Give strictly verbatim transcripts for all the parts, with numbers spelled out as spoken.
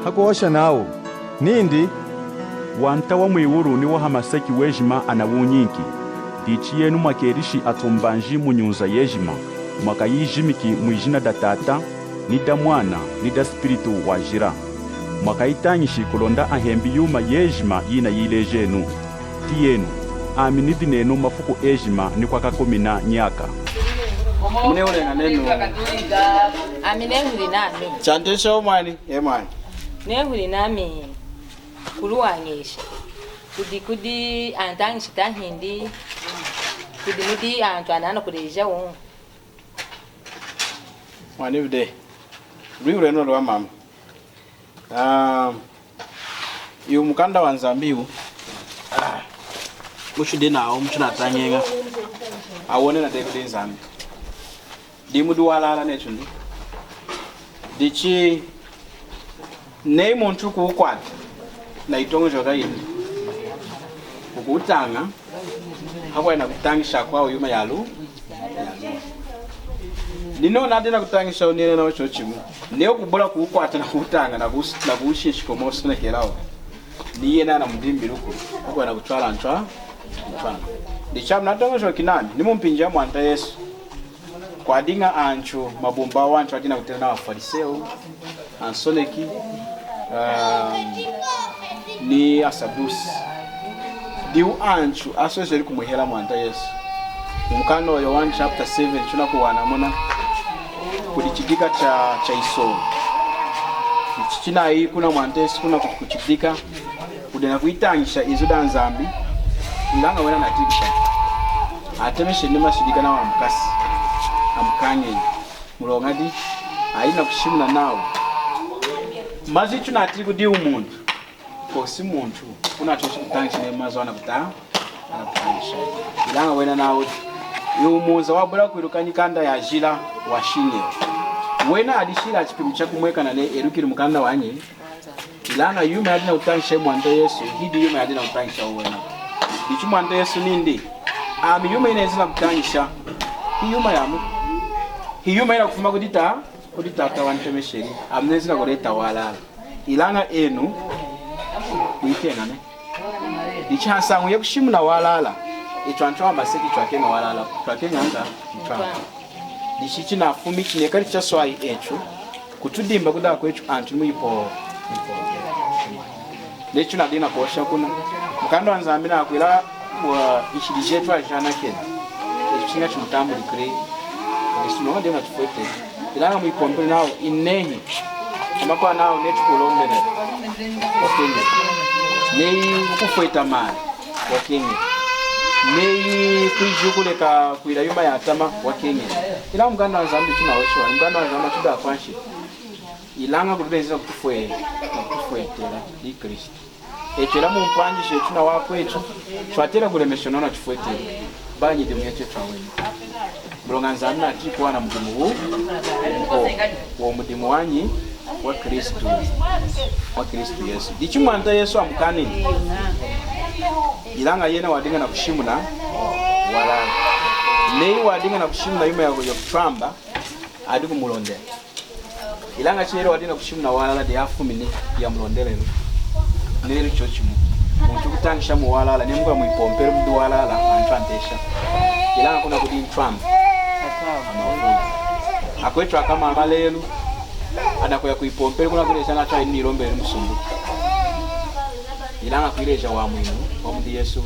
Hakuhosha nawu nindi, Wanta wa mwiwulu ni wa hamaseki wejima anawunyinki. Dichi yenu mwakelishi atumbanji mu nyunza yejima, mwakayijimiki mwijina da Tata, ni da Mwana, ni da Spiritu Wajila. Mwakayitañishi kulonda ahembi yuma yejima yinayilejenu. Tiyenu, ami nidi nenu mafuku ejima ni kwakakumina nyaka. Munehuli nenu. Ami nehuli nami. Chantesha omwani, e mwani. Nehuli nami kuluwañesha. Kudi, kudi antañishi tahindi, kudi mudi antu ananakulejawu. Mwani vude. Lwihu lwenu lwa mama. Ah, iwu mukanda wa Nzambi iwu. Ah, muchidi nawu, muchinatañeña. Awonena dehi kudi Nzambi. Dimu diwalala netu ndi. Dichi neyi muntu kuwukwata na yitoñojoka yindi, kukuwutaña, hakwaya nakutañisha akwawu yuma yalu, yalu. Ni nona adi nakutañisha unene nawu chochimu. Neyi kubula kuwukwata nakuwutaña, nakuwus-, nakuwushinshika wusonekelawu. Ni yena anamudimbiluku, hakwaya nakutwala ntwa, ntwa. Dichi ami natoñojoki nami, ni mumpinji ya Mwanta Yesu. Kwadiña antu, mabumba awantu adi nakutena nawu aFariseu, ansoneki, ah, ni aSadusi. Diwu antu aswejeli kumwihela Mwanta Yesu. Mumukanda wa Yowanu chapter seven, tunakuwana muna kudi chidika cha, cha isolo. Ichi chinayi kuna Mwanta Yesu kuna ku-, kuchidika. Kudi nakuyitañisha izu da Nzambi, ilaña wena natibisha. Atemeshe ni mashidika nawu amukasi, amukañenyi. Muloña di, ayina kushimuna nawu. Mazu ichi nati kudi umuntu. Kosi muntu, kuna chochi kutañisha ne mazu anakuta, anakutañisha. Ilaña wena nawu, iwu munza wabula kwiluka nyikanda yajila washiñewa. Wena adishila chipimu chakumwekana ne elukili mukanda wanyi. Ilaña yuma yadi nakutañisha Mwanta Yesu, hidi yuma yadi nakutañisha wena. Dichi Mwanta Yesu nindi, ami yuma yinenzi nakutañisha, hi yuma yamu. Hi yuma yinakufuma kudi ta-, kudi Tata wantemesheli, ami nenzi nakuleta walala. Ilaña enu, muyiteñane. Dichi hansañu yakushimuna walala, etu antu amaseki twakeña walala, twakeña ñahi? Ntwamba. Dichi chinafumi chinekali chaswayi etu, kutudimba kudi akwetu antu mwipo, mwipo. Neyi tunadiña nakuhosha kuna. Mukanda wa Nzambi nakwila, wa, nshidi jetu ajanakena. Etu chiña chimutambuli kuli Kristu, nadiña natufweteli. Ilaña mwipompelu nawu, inehi. Amakwawu nawu, neyi tukulombela. Wakeña. Neyi kufweta mali. Wakeña. Neyi kwiji kuleka kwila yuma yatama. Wakeña. Ilaña mukanda wa Nzambi tunahoshiwa. Mukanda wa Nzambi atudi akwanshidi. Ilaña kudi benzi nakutufwe-, nakutufwetela. Ni Kristu. Etu ela mumpinji jetu nawakwetu, twatela kulemesha ona tufweteli, bayi nyidimu yetu etu awenu. Muloña Nzambi natiyi kuwana mudimu wu, wo, wo mudimu wanyi, wa Kristu, wa Kristu Yesu. Dichi Mwanta Yesu amukanini, ilaña yena wadiña nakushimuna walala. Neyi wadiña nakushimuna yuma ya, yakutwamba, adi kumulondela. Ilaña chelili wadiña nakushimuna walala, diyi afumini, yamulondelelu. Neyi chochimu. Muntu kutañisha mu walala, neyi mukwa mwipompelu mudi walala, antu antesha. Ilaña kuna kudi ntwamba. Amavulu. Akwetu akamama lelu, anakuya kwipompelu kuna kuleja nawu ayinu nilombelu musumbu. Ilaña kwileja wamwinu, wamudi Yesu.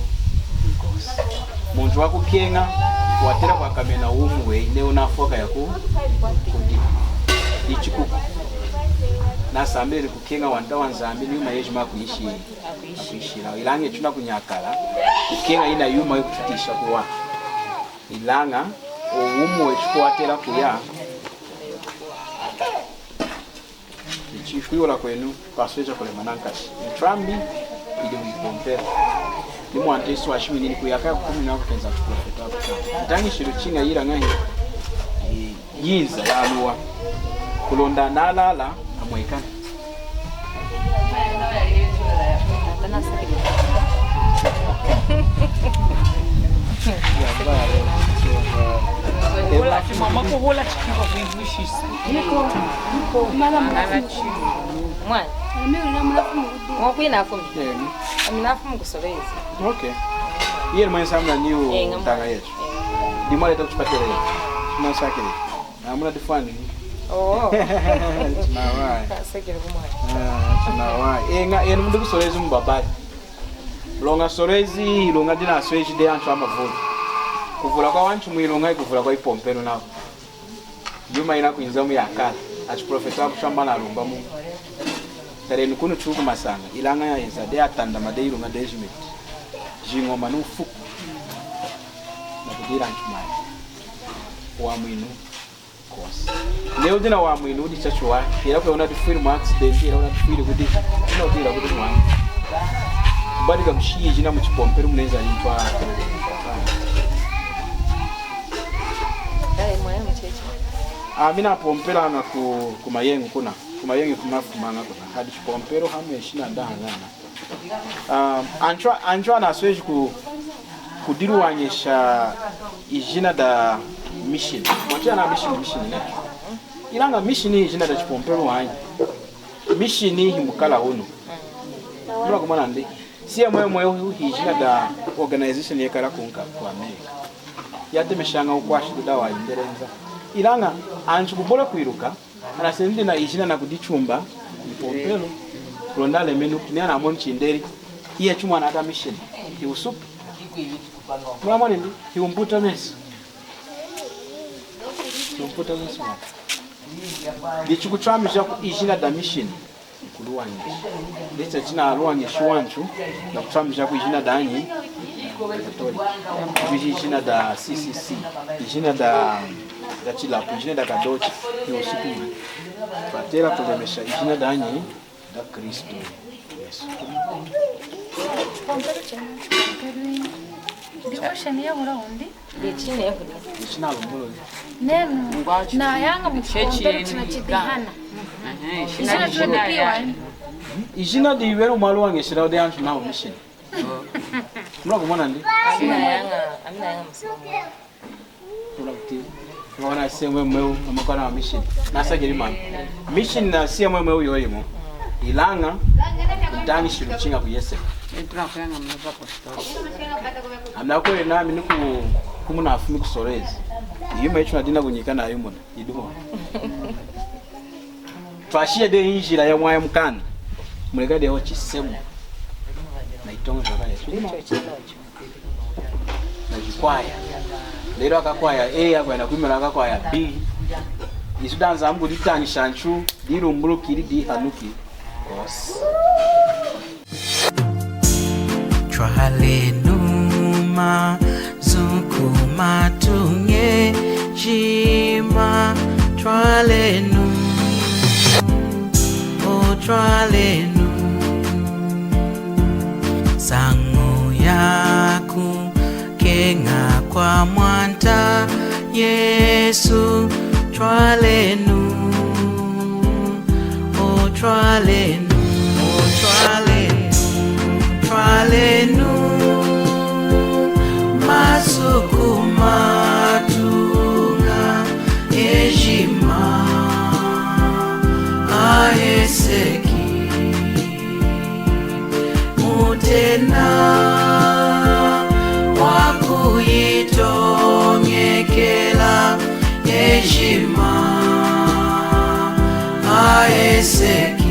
Muntu wakukeña, watela kwakamena wumi weyi, neyi wunafwa kaya ku, kudi, ichikuku. Nasambili kukeña wanta wa Nzambi, ni yuma yejima akwishi-, akwishila. Ilaña etu tunakunyakala, kukeña yina yuma yikututiyisha kuwaha. Ilaña, owumi wetu kwatela kuya. Ichi kwihula kwenu, pasweja kulema nankashi. Ntwambi yidi mwipompelu. Ni Mwanta Yesu washimwini kuyaka yakukumina kukenza tuprofeta wakushima. Ntañishilu chiña yila ñahi, yi-, yinza yaluwa. Kulonda nalala, amwekana. Mama kuhula chikwa kuivushisa. Mwana. Ami ula munafumu kudi. Ngokwina afumi. Yenu. Ami nafumu ku Solwezi. Okay. Iye ni mwenu samula niyu. Eh, nga mwa- ntanga yetu. Eh. Ndi mwaleta kuchipatela yetu. Nasakile. Amuna difwani. Oh. Tunawahi. Nasakile kumwana. Ah, tunawahi. Eh, nga, enu mudi ku Solwezi mubabali. Loña Solwezi, iluña dinasweji dehi antu amavulu. Kuvula kwawantu mwiluña, ikuvula kwa ipompelu nawu. Yuma yinakwinza muyakala, achiprofeta akutwamba nalumba mu. Talenu kunu tuku masanga, ilaña yayeza dehi atandama dehi iluña dejimeti. Jiñoma ni wufuku. Nakudila ntumani. Wamwinu. Kosi. Neyi wudi nawamwinu wudi chachiwahi, hela kwiwona difwili mu accident, hela wona difwili kudi, wunakudila kudi mwana. Kubadika kushiya ijina muchipompelu munenza yintwa. Ayi, mwaya mucheche. Ami napompelaña ku, ku Mayengu kuna. Ku Mayengu kunafumaña kuna. Hadi chipompelu hamu yeshina ndahañana. Ah, antu, antu anasweji ku, kudiluwañesha ijina da mission. Mwatiyana mission, mission ne. Ilaña mission hi ijina da chipompelu wanyi. Mission hi mukala wunu. Mula kumona ndi. C M M U hi ijina da organization yekala kunka ku America. Yatemeshaña wukwashi kudi awa ayindelenza. Ilaña antu kubula kwiluka. Anasendeli na ijina nakudichumba ipompelu, kulonda alemenuki, neyi anamoni chindeli, iye chimwana aka mission, hiwusupi. Mulamoni ndi, hiwumbuta mesu. Hiwumbuta mesu. Dichi kutwamija ku ijina da mission, kuluwañesha. Dichi chinaluwañeshi wantu, nakutwamija ku ijina danyi, Katolika. Kwiji ijina da C C C, ijina da, da Chilapu, ijina da Kadochi, ni usiku. Twatela kulemesha ijina danyi, da Kristu Yesu. Chipompelu chenu, chipompelu. Ndi question ya ula undi. Ndi chine kuli. Ndi china lumbulule. Nenu, nayaña mu chipompelu china chidihana. Ehe, ijina china chidihana. Ijina diwelu mwaluwañeshela udi antu nawu mission. Mulakumona ndi? Amina yanga, amina yanga musima. Mulakuti, mwana C M M U, amakwana wa mission. Nasakili mama. Mission na C M M U yoyimu. Ilaña, idañishilu chiña kuyeseka. Amina kwele nami niku, kumunafumi ku Solwezi. Yuma ichi nadina kunyika na yumuna. Idumo. Twashiya dehi injila ya mwaya mukanda. Muleka dehi chisemu. Na itongo jaka Yesu. Na jikwaya. Lelo akakwaya A, akwenda kwimela akakwaya B. Izu da Nzambi ditañisha antu, dilumbulukili, dihanukili. Kosi. Twalenu mazu kumatuña ejima, twalenu, o twalenu, nsañu yakukeña kwa Mwanta Yesu, twalenu. O twalenu, o twalenu, twalenu, mazu kumatuña ejima aheseki. Mutena wakuyitoñekela ejima aheseki.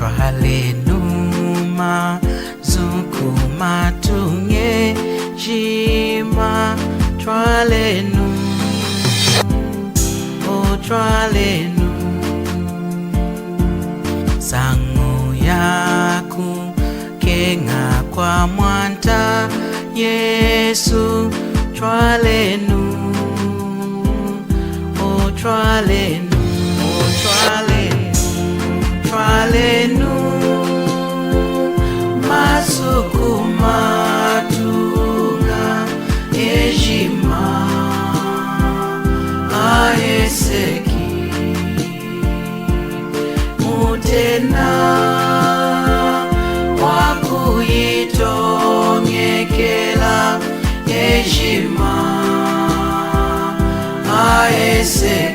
Twalenu mazu ku matuña ejima, twalenu, o twalenu. Nsañu ya kukeña kwa Mwanta Yesu, twalenu, o twalenu, o twalenu, twalenu mazu ku matuña ejima aheseki. Mutena wakuyitoñekela ejima aheseki.